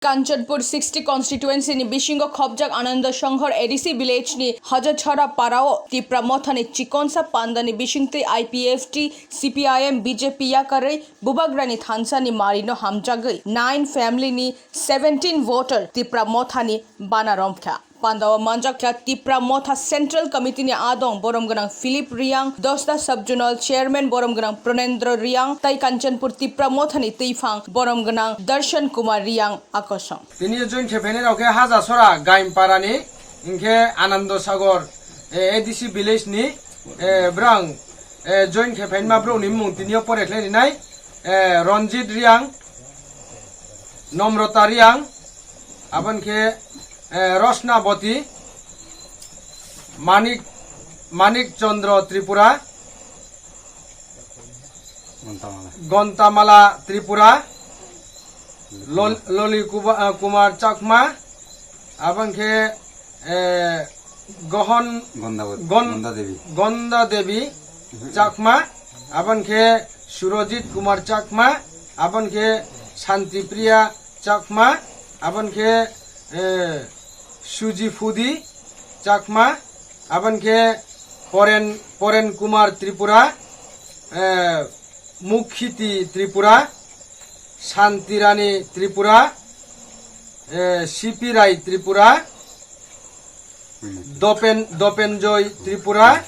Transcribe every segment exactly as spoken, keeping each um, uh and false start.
Kanchanpur sixty constituency ni bisingo khopjak Ananda Songhor A D C village ni Hajachhara parao Tipra Mothani chikonsa pandani bisingtwi I P F T, C P I M, B J P yakarwi Bubagrani thansa ni marino hamjagwi nine family ni seventeen voter Tipra Mothani bana romkha. Pandao manjakya Tipra Motha Central Committee ni adong borom gwnang Philip Riang, Dosda Sub Zonal Chairman borom gwnang Pranendra Riang, tai Kanchanpur Tipra Motha ni twiphang borom gwnang Darshan Kumar Riang akosong. Tini join khe phainai rok khe Haja Sora Gaim Para ni, hinkhe Anando Sagor, eh, A D C village ni, eh, brang, eh, join khe phaima brok ni mung tini o pore khlai rinai, eh, Ranjit Riang, Nomrota Riang, aboni khe, eh, Rosnaboti, Manik, Manik Chandra Tripura, Gontamala. Gontamala Tripura, Lol-, Loli Kuba-, eh, Kumar Chakma, aboni khe, eh, Gohon Gondawati, Gon-, Gonda Devi. Gonda Devi Chakma, aboni khe Surojit Kumar Chakma, aboni khe Shanti Priya Chakma, aboni khe, eh, Suji Phudi Chakma, aboni khe Poren, Poren Kumar Tripura, eh, Mukhiti Tripura, Shanti Rani Tripura, eh, C P Rai Tripura, Dopen, Dopenjoy Tripura,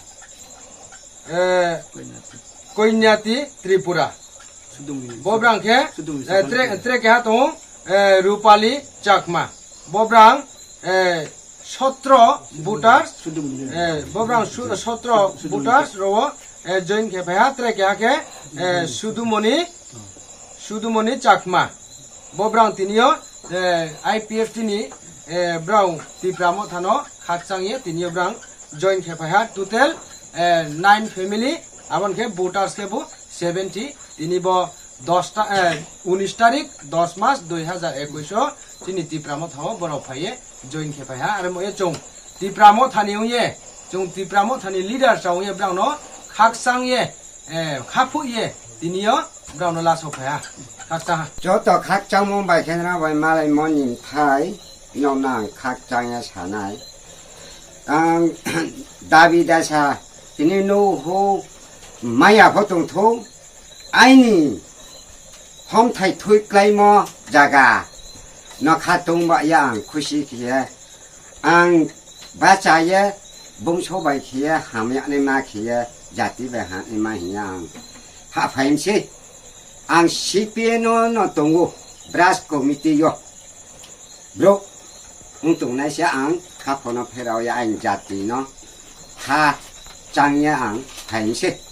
eh, Koinyati Tripura. Bo brang khe, eh, tre, tre keha tongo, eh, Rupali Chakma. Bo brang, eh, sotro voters, eh, bo brang su-, sotro voters rowo, eh, join khe phaiha, tre keha khe, eh, Sudumoni, Sudumoni Chakma. Bo brang tinio, eh, I P F T ni, eh, brang Tipra Mothano khakchang ye tinio brang join khe phaiha. Total, eh, nine family, aboni khe voters khe bo seventy, tini bo dos ta, eh, unis tarik, dos mas, dui hazar ekush o chini Tipra Mothao borok phaiye join khe phaiha. Aro mo ye chwng Tipra Mothani wngye, chwng Tipra Mothani leader cha wngye brang no khakchang ye, eh, khaphu ye, tini yo brang no laso phaiha. Khakchang ha. Joto khakchangmung bai khe nang bai malai moni thai no nang khakchang ya sanai. Ang dabi dasa tini no ho maya pho tong thung. Aini homthai thui klaimo jaga nokha tongba ya ang khusi khiye, ang bacha ye, bungso bai khiye, hamyani ma khiye, jati bai hamyani ma hinya ang ha phaimse. Ang C P M no no tongo, branch committee yo. Bro, wng tongnai se ang kha phono pherao ya ang jati no kha chang ya ang phaimse.